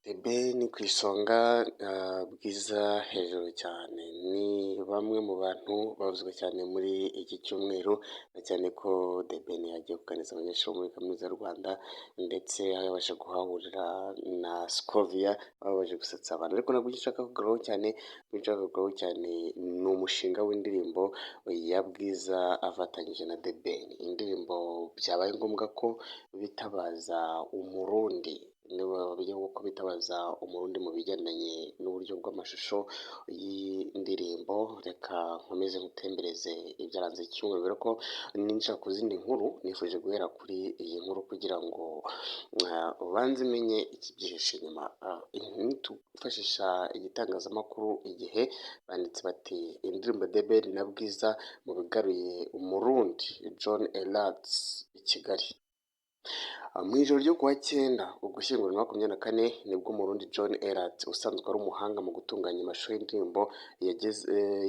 The Ben ku isonga, Bwiza hejuru cyane, ni bamwe mu bantu bavuzwe cyane muri iki cyumweru, na cyane ko The Ben yagiye kuganiriza abanyeshuri bo muri Kaminuza y'u Rwanda, ndetse aho yabasha kuhahurira na Scovia, baje gusetsa abantu. Ariko ntabwo icyo nshaka kugarukaho cyane, icyo nshaka kugarukaho cyane ni umushinga w'indirimbo ya Bwiza afatanyije na The Ben, indirimbo byabaye ngombwa ko bitabaza Umurundi, ko bitabaza Umurundi mu bigendanye n'uburyo bw'amashusho y'indirimbo. Reka nkomeze ngutembereze ibyaranze icyumweru, kubera ko ninjira ku zindi nkuru nifuje guhera kuri iyi nkuru kugira ngo ubanze umenye ikibyihishe inyuma. Twifashisha igitangazamakuru Igihe, banditse bati: "Indirimbo The Ben na Bwiza mu bigaruye Umurundi John Elarts i Kigali." Mu ijoro ryo kuwa 9 Ugushyingo 2024, nibwo Umurundi John Elarts, usanzwe ari umuhanga mu gutunganya amashusho y'indirimbo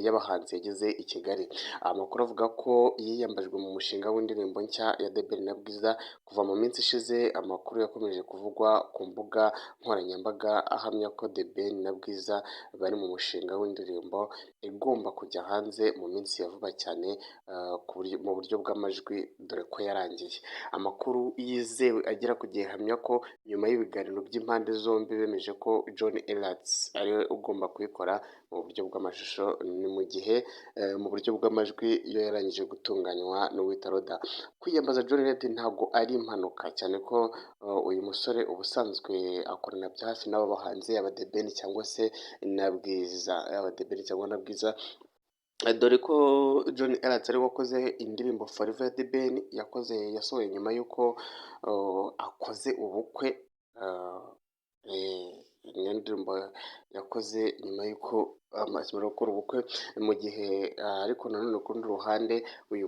y'abahanzi, yageze i Kigali. Amakuru avuga ko yiyambajwe mu mushinga w'indirimbo nshya ya The Ben na Bwiza. Kuva mu minsi ishize, amakuru yakomeje kuvugwa ku mbuga nkoranyambaga ahamya ko The Ben na Bwiza bari mu mushinga w'indirimbo igomba kujya hanze mu minsi ya vuba cyane mu buryo bw'amajwi, dore ko yarangiye. Amakuru yizewe agera ku Gihe ahamya ko nyuma y'ibiganiro by'impande zombi bemeje ko John Elarts ariwe ugomba kuyikora mu buryo bw'amashusho, ni mu gihe mu buryo bw'amajwi yo yarangije gutunganywa n'uwitwa Roda. Kwiyambaza John Elarts ntabwo ari impanuka, cyane ko uyu musore ubusanzwe akorana bya hafi n'aba bahanzi, yaba The Ben cyangwa se na Bwiza, yaba The Ben cyangwa na Bwiza, dore ko John Elarts ariwe wakoze indirimbo Forever ya The Ben yakoze, yasohoye nyuma y'uko akoze ubukwe. Niyo ndirimbo yakoze nyuma y'uko akimara gukora ubukwe. Mu gihe ariko nanone ku rundi ruhande uyu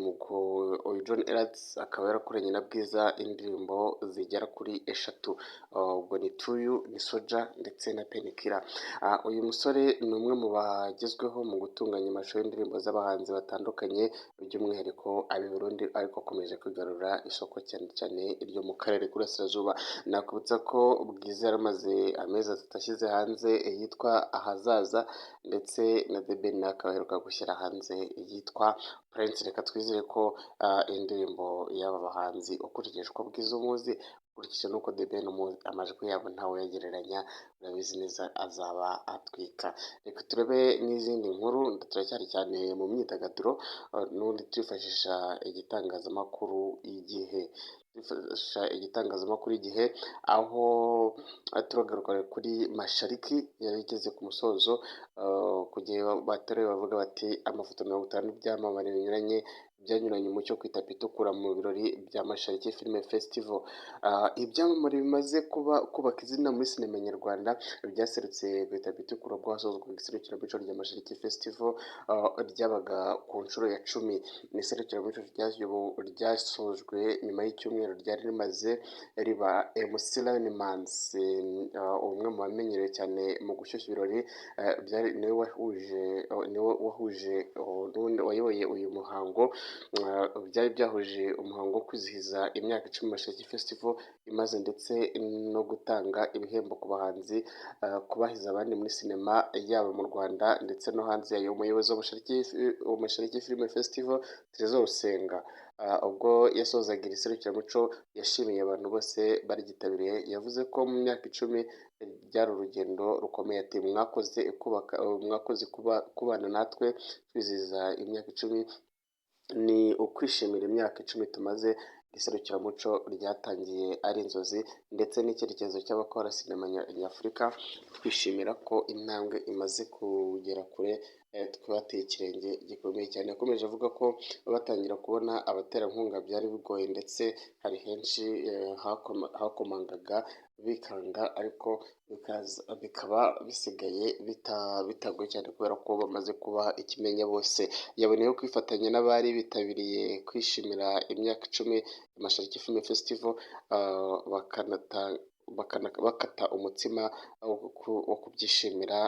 John Elarts akaba yarakoranye na Bwiza indirimbo zigera kuri eshatu, ubwo ni Tuyu, ni Soja ndetse na Penikira. Uyu musore ni umwe mu bagezweho mu gutunganya amashusho y'indirimbo z'abahanzi batandukanye, by'umwihariko ab'i Burundi, ariko akomeje kwigarurira isoko cyane cyane iryo mu karere k'Iburasirazuba. Nakwibutsa ko Bwiza yaramaze amezi 3 ashyize hanze iyitwa Ahazaza, ndetse na The Ben nawe akaba aheruka gushyira hanze iyitwa Prince. Reka twizere ko indirimbo y'aba bahanzi, ukurikije uko Bwiza umuzi, ukurikije n'uko The Ben umuzi, amajwi yabo ntawe uyagereranya, urabizi neza azaba atwika. Reka turebe n'izindi nkuru, turacyari cyane mu myidagaduro, n'ubundi twifashisha igitangazamakuru Igihe, twifashisha igitangazamakuru Igihe, aho turagaruka kuri Mashariki yari igeze ku musozo, ku gihe bateruye bavuga bati: "Amafoto 50 by'amamare binyuranye byanyuranye umucyo ku itapi itukura mu birori bya Mashariki Film Festival." Ibyamamare bimaze kuba kubaka izina muri sinema nyarwanda byaserutse ku itapi itukura ubwo hasozwaga iserukiramuco rya Mashariki Festival ryabaga ku nshuro ya 10. Ni iserukiramuco ryasojwe nyuma y'icyumweru ryari rimaze riba. MC Lion Manzi, umwe mu bamenyerewe cyane mu gushyushya ibirori, niwe wahuje n'undi wayoboye uyu muhango. Byari byahuje umuhango wo kwizihiza imyaka 10 Mashariki Festival imaze, ndetse no gutanga ibihembo ku bahanzi, kubahiza abandi muri sinema, yaba mu Rwanda ndetse no hanze yayo. Umuyobozi wa Mashariki Film Festival, Trésor Rusenga, ubwo yasozaga iri serukiramuco, yashimiye abantu bose baryitabiriye. Yavuze ko mu myaka 10 byari urugendo rukomeye. Ati: "Mwakoze kubaka, mwakoze kuba kubana natwe twizihiza imyaka 10. Ni ukwishimira imyaka 10 tumaze. Iri serukiramuco ryatangiye ari inzozi ndetse n'icyerekezo cy'abakora sinema nyafurika. Twishimira ko intambwe imaze kugera kure, twateye ikirenge gikomeye cyane." Yakomeje avuga ko batangira kubona abaterankunga byari bigoye, ndetse hari henshi hakomangaga bikanga, ariko bikaba bisigaye bitagoye cyane kubera ko bamaze kuba ikimenya bose. Yaboneyeho kwifatanya n'abari bitabiriye kwishimira imyaka 10 Mashariki Film Festival. Bakata umutsima wo kubyishimira,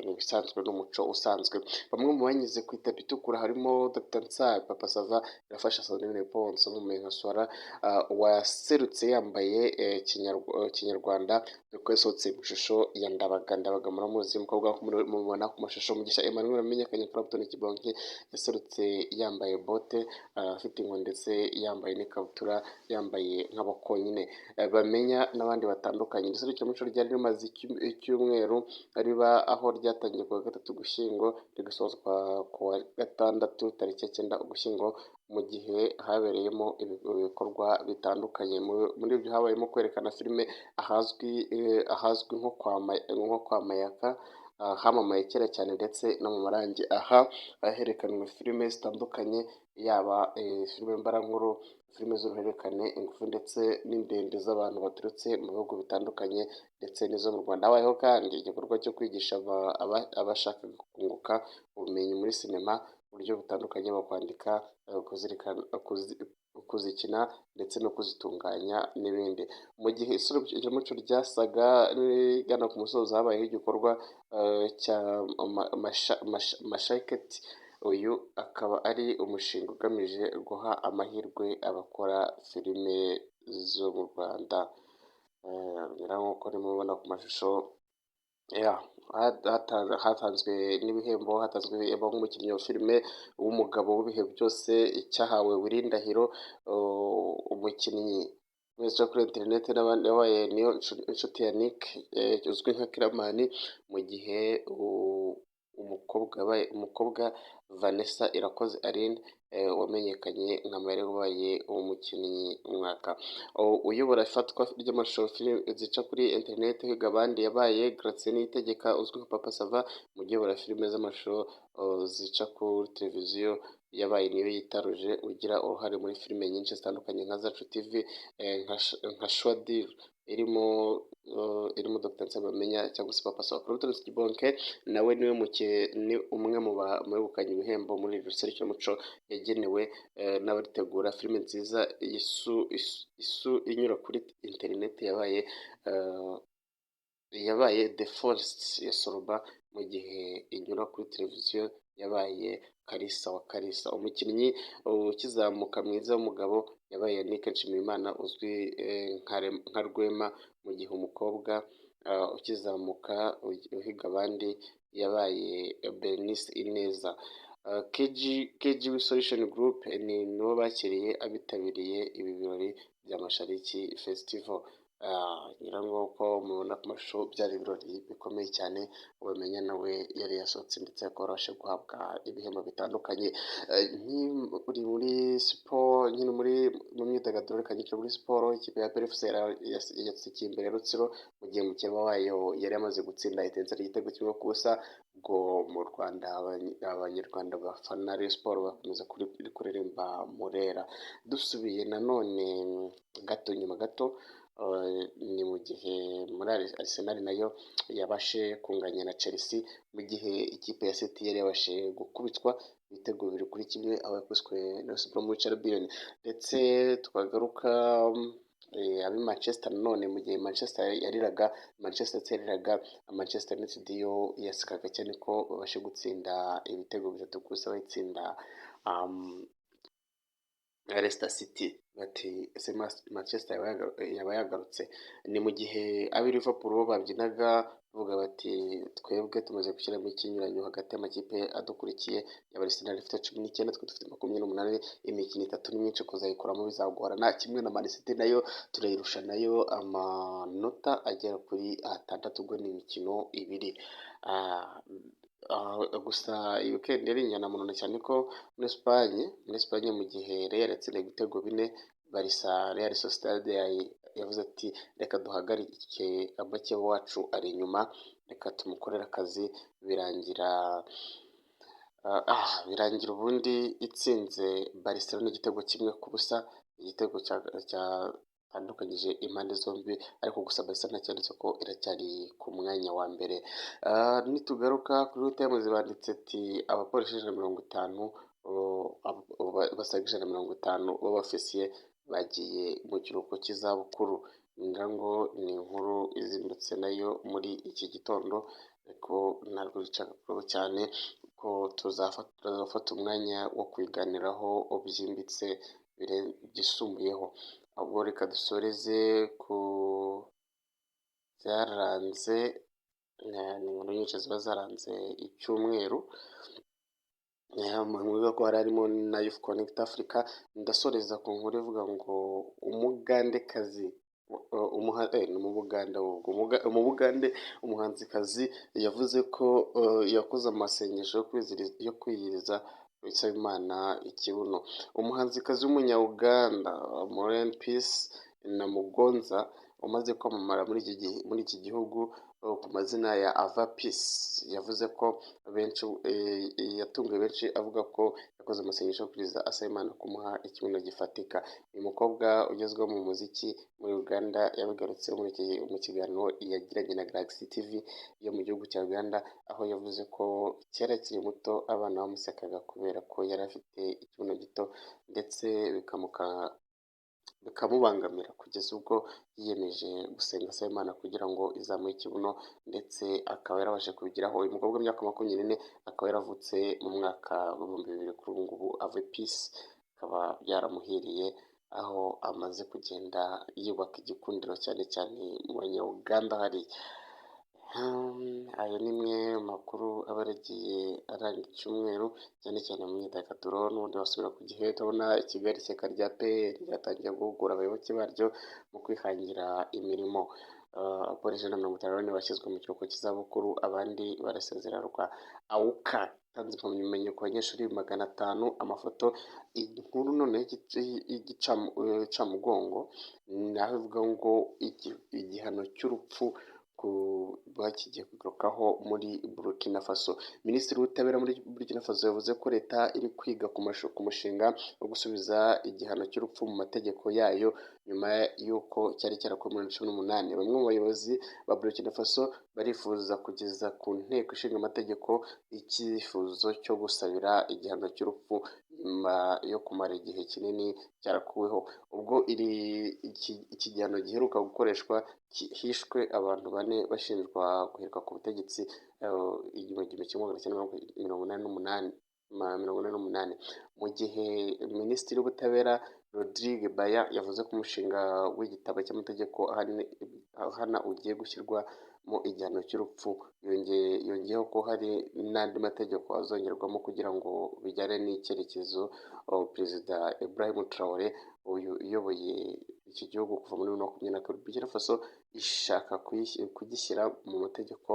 ni ibisanzwe, n'umuco usanzwe. Bamwe mu banyuze ku itapi itukura harimo Dr Nsabi, Papa Sava, Irafasha Sandrine Ponce wamamaye nka Swara, waserutse yambaye kinyarwanda, dore ko yasohotse mu ishusho ya Ndabaga. Ndabaga muramuzi, umukobwa mubona ku mashusho. Mugisha Emmanuel wamenyekanye nka Clapton Kibonke yaserutse yambaye bote, afite inkoni ndetse yambaye n'ikabutura, yambaye nk'abakonyine bamenya n'abandi batandukanye. Iserukiramuco ryari rimaze icyumweru riba, aho ryatangiye kuwa 3 Ugushyingo rigasozwa kuwa gatandatu tariki ya 9 Ugushyingo, mu gihe habereyemo ibikorwa bitandukanye. Muri ibyo habayemo kwerekana filime ahazwi nko kwa Mayaka, hamamaye kera cyane, ndetse no mu Marangi. Aha herekanwe filime zitandukanye, yaba filime mbarankuru, filime z'uruhererekane, ingufu ndetse n'indende z'abantu baturutse mu bihugu bitandukanye ndetse n'izo mu Rwanda. Habayeho kandi igikorwa cyo kwigisha abashakaga kunguka ubumenyi muri sinema mu buryo butandukanye, kwandika, kuzikina ndetse no kuzitunganya n'ibindi. Mu gihe iserukiramuco ryasaga n'irigana ku musozo, habayeho igikorwa cya Mashaketi. Uyu akaba ari umushinga ugamije guha amahirwe abakora filime zo mu Rwanda. Nk'uko mubibona ku mashusho, hatanzwe n'ibihembo. Hatanzwe ibihembo nk'umukinnyi wa filime w'umugabo w'ibihe byose cyahawe Willy Ndahiro, umukinnyi wese kuri interineti n'abandi yabaye niyo inshuti ya Nick uzwi nka Killaman, mu gihe umukobwa yabaye umukobwa Vanessa Irakoze Aline wamenyekanye nka Mayele wabaye umukinnyi umwaka. Uyobora ifatwa ry'amashusho zica kuri interineti uhiga abandi yabaye Gratien Niyitegeka uzwi nka Papa Sava, mu gihe uyobora filime z'amashusho zica kuri televiziyo yabaye niyo yitaruje ugira uruhare muri filime nyinshi zitandukanye nka Zacu TV, nka Shwadil irimo Dr Nsabimenya cyangwa se Papa Sava. Clapton Kibonke nawe niwe ni umwe mu begukanye ibihembo muri iri serukiramuco yagenewe n'abaritegura. Filime nziza isu inyura kuri interineti yabaye The Forest ya Soroba, mu gihe inyura kuri televiziyo yabaye Kalisa wa Kalisa. Umukinnyi ukizamuka mwiza w'umugabo yabaye Yannick Nshimiyimana uzwi nka Rwema, mu gihe umukobwa ukizamuka uhiga abandi yabaye Bernice Ineza. KG Solution Group ni nibo bakiriye abitabiriye ibi birori bya Mashariki Festival. Ngira ngo uko mubibona ku mashusho, byari ibirori bikomeye cyane. Ubamenya nawe yari yasohotse ndetse akaba yarabashije guhabwa ibihembo bitandukanye. Uri muri siporo nyine, muri mu myidagaduro, reka nyikire muri siporo. Ikipe ya APR FC yatsikiye imbere ya Rutsiro, mu gihe mukeba wayo yari yamaze gutsinda Etincelles igitego 1-0. Ubwo mu Rwanda Abanyarwanda bafana Rayon Sports bakomeza kuririmba Murera. Dusubiye nanone gato inyuma gato, ni mu gihe muri Arsenal nayo yabashe kunganya na Chelsea, mu gihe ikipe ya City yari yabashije gukubitwa ibitego 2-1, aho yakubiswe na West Bromwich Albion. Ndetse twagaruka abi Manchester nanone, mu gihe Manchester yariraga, Manchester City yariraga, Manchester United yo yasekaga cyane ko babashe gutsinda ibitego 3-0, bayitsinda Leicester City. Bati ese Manchester yaba yagarutse? Ni mu gihe ab'i Liverpool bo babyinaga bavuga bati twebwe tumaze gushyiramo ikinyuranyo hagati y'amakipe adukurikiye, yaba Arsenal ifite 19, twe dufite 28, imikino itatu ni myinshi, kuzayikuramo bizagorana. Kimwe na Man City, nayo turayirusha nayo amanota agera kuri atandatu, ubwo ni imikino ibiri gusa. Iyi weekend yari injyanamuntu cyane ko muri Espagne, mu gihe Real yatsinda ibitego bine Barca, Real Sociedad yavuze ati reka duhagarike amakeba wacu ari inyuma, reka tumukorere akazi. Birangira ubundi itsinze Barcelona igitego 1-0, igitego cyatandukanyije impande zombi, ariko gusa Barcelona cyanditse ko iracyari ku mwanya wa mbere. Nitugaruka kuri Times, banditse ati abapolisi 150, basaga 150 b'abofisiye bagiye mu kiruhuko cy'izabukuru. Ngira ngo ni inkuru izindutse nayo muri iki gitondo, ariko ntabwo bicagakureho cyane ko tuzafata umwanya wo kubiganiraho byimbitse byisumbuyeho. Ahubwo reka dusoreze ku byaranze, ni inkuru nyinshi ziba zaranze icyumweru, ko hari harimo na Youth Connect Africa. Ndasoreza ku nkuru ivuga ngo umugandekazi, ni mu Bugande, mu Bugande umuhanzikazi yavuze ko yakoze amasengesho yo kwiyiriza isaba Imana ikibuno. Umuhanzikazi w'Umunya-Uganda Maureen Peace Namuganza, umaze kwamamara muri iki gihugu ku mazina ya Ava Peace, yavuze ko benshi yatunguye benshi avuga ko yakoze amasengesho yo kwiyiriza asaba Imana kumuha ikibuno gifatika. Uyu mukobwa ugezweho mu muziki muri Uganda yabigarutseho mu kiganiro yagiranye na Galaxy TV yo mu gihugu cya Uganda, aho yavuze ko kera akiri muto abana bamusekaga kubera ko yari afite ikibuno gito, ndetse bikamubangamira, kugeza ubwo yiyemeje gusenga asaba Imana kugira ngo izamuhe ikibuno, ndetse akaba yarabashije kubigeraho. Uyu mukobwa w'imyaka 24 akaba yaravutse mu mwaka w'2000. Kuri ubu ngubu Ava Peace bikaba byaramuhiriye, aho amaze kugenda yubaka igikundiro cyane cyane mu Banya-Uganda hariya. Ayo ni imwe mu makuru aba yaragiye aranga icyumweru, cyane cyane mu myidagaduro. N'ubundi wasubira ku gihe, turabona i Kigali ishyaka rya PL ryatangiye guhugura abayoboke baryo mu kwihangira imirimo. Abapolisi 154 bashyizwe mu kiruhuko cy'izabukuru, abandi barasezererwa. AUCA yatanze impamyabumenyi ku banyeshuri 500. Amafoto, inkuru noneho y'igicamugongo ni aho ivuga ngo igihano cy'urupfu bakigiye kugarukaho muri Burkina Faso. Minisitiri w'Ubutabera muri Burkina Faso yavuze ko leta iri kwiga ku mushinga wo gusubiza igihano cy'urupfu mu mategeko yayo, nyuma y'uko cyari cyarakuwe muri 2018. Bamwe mu bayobozi ba Burkina Faso barifuza kugeza ku nteko ishinga amategeko icyifuzo cyo gusabira igihano cy'urupfu, nyuma yo kumara igihe kinini cyarakuweho. Ubwo iki gihano giheruka gukoreshwa, hishwe abantu bane bashinjwa guhirika ku butegetsi 1988. Mu gihe Minisitiri w'Ubutabera Rodrigue Baya yavuze ko umushinga w'igitabo cy'amategeko ahana ugiye gushyirwamo igihano cy'urupfu, yongeyeho ko hari n'andi mategeko azongerwamo kugira ngo bijyane n'icyerekezo Perezida Ibrahim Traore, uyu uyoboye iki gihugu kuva muri 2022. Burkina Faso ishaka kugishyira mu mategeko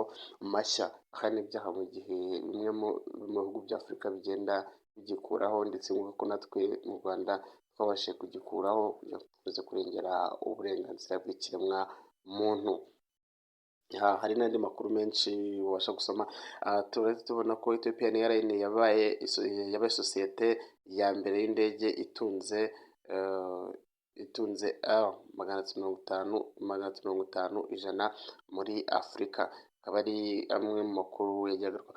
mashya ahana ibyaha, mu gihe bimwe mu bihugu bya Afurika bigenda bigikuraho, ndetse nk'uko natwe mu Rwanda twabashije kugikuraho kugira ngo dukomeze kurengera uburenganzira bw'ikiremwa muntu. Hari n'andi makuru menshi wabasha gusoma. Turahita tubona ko Ethiopian Airlines yabaye sosiyete ya mbere y'indege itunze A 350 350-100 muri Afurika. Akaba ari amwe mu makuru yagiye agaruka.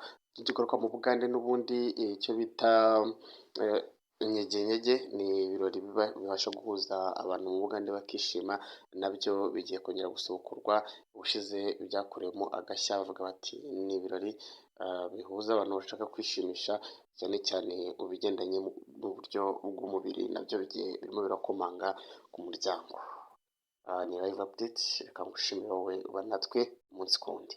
Tugaruka mu Bugande n'ubundi, icyo bita Nyege ni ibirori bibasha guhuza abantu mu Bugande bakishima, nabyo bigiye kongera gusubukurwa. Ubushize byakorewemo agashya, bavuga bati ni ibirori bihuza abantu bashaka kwishimisha, cyane cyane mu bigendanye n'uburyo bw'umubiri, nabyo bigiye birimo birakomanga ku muryango. Ni live update, reka ngushimire wowe uba natwe umunsi ku wundi.